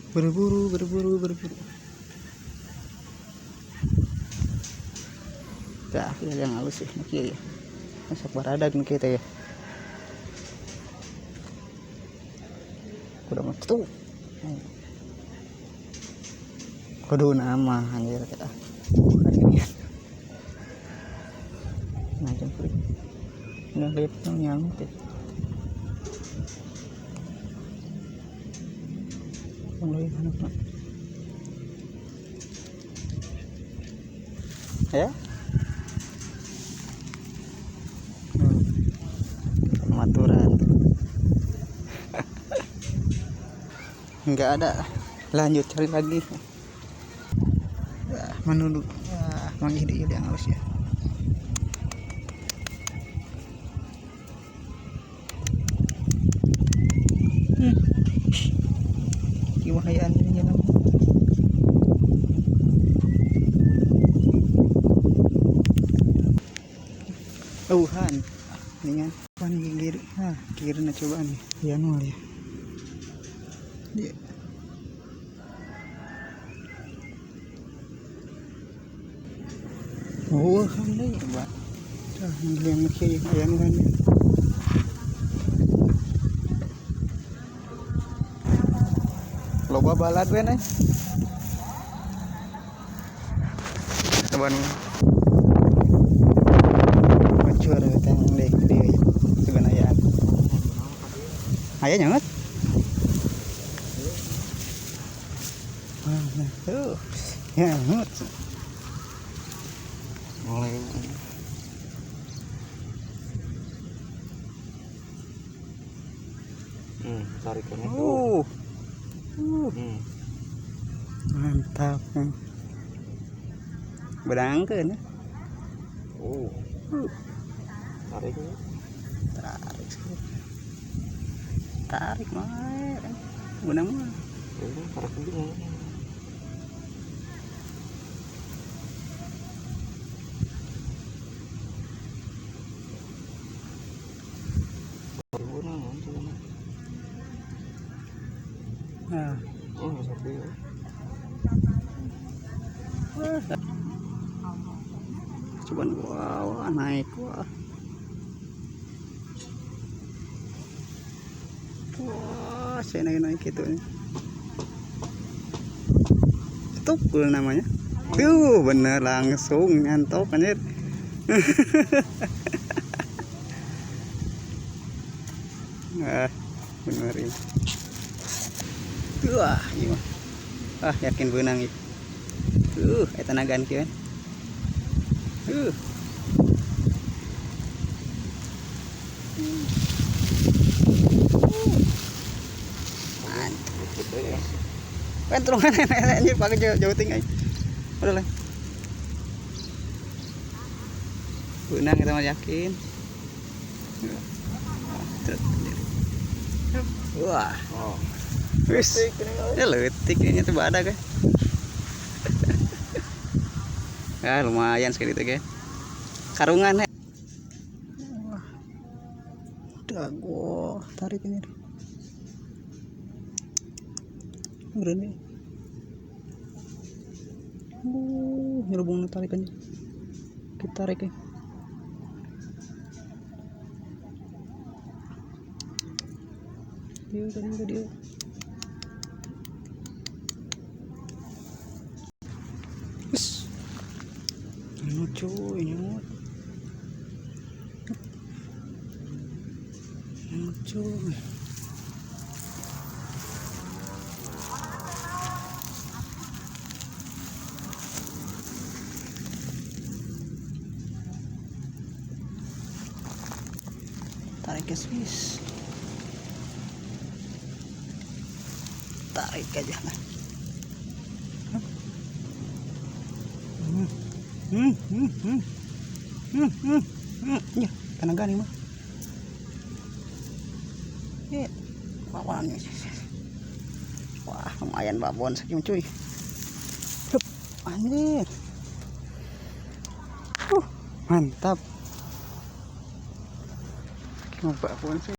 Berburu, berburu, berburu. Dah, yang halus sih, kieu ya. Sok baradag nu kieu teh ya. Kudu mah tuh. Kudu nama anjir kita. Bukan ini. Nah, jemput. Nggak lihat nyamuk ya. Mulai mana Pak? Ya? Maturan. Nggak ada. Lanjut cari lagi. Wah, menunduk. Wah, manggih deui yang halus ya. Gimana ya ini nama? Uhan. Dengan pan kiri. Ah, kiri na cobaan nih. Ya nol ya. Dia. Oh, kan deui, Pak. Tah, yang kieu aya nu kan. Loba balad we nih. Coba nu. Bocor teh deui deui. Sugan ayaan. Aya nyanget. Nah, tuh. Nyanget. Mulai. Tarikannya tuh. Mantap. Berangkeun ya. Tariknya. Tarik sekali. Tarik mah. Benang mah. Ini tarik dulu. Nah. Oh, satu ya. Wah. Coba wah, naik wah. Wah, saya naik-naik gitu nih. Tukul namanya. Tuh, bener langsung nyantok anjir. Ah, bener ini. Wah, gimana? Ah, yakin benang ini. Eta nagan kieu. Mantap. Kan tulungan anjir pakai jauh jauh tinggal. Udah lah. Benang kita mah yakin. Wah. Oh. Wis. Ya leutik kayaknya tuh badak ya. Ah, lumayan sekali itu ya. Karungan ya. Wah. Udah gua tarik ini. Berani. Nyelubung tarikannya. Kita tarik ya. Dia, dia, dia. Nyut cuy, nyut. Nyut cuy. Tarik ke Swiss. Tarik aja lah. Ya, tenaga nih mah. Ya, wah, wah, lumayan babon sekian cuy. Hup, anjir. Mantap. Mau babon sih.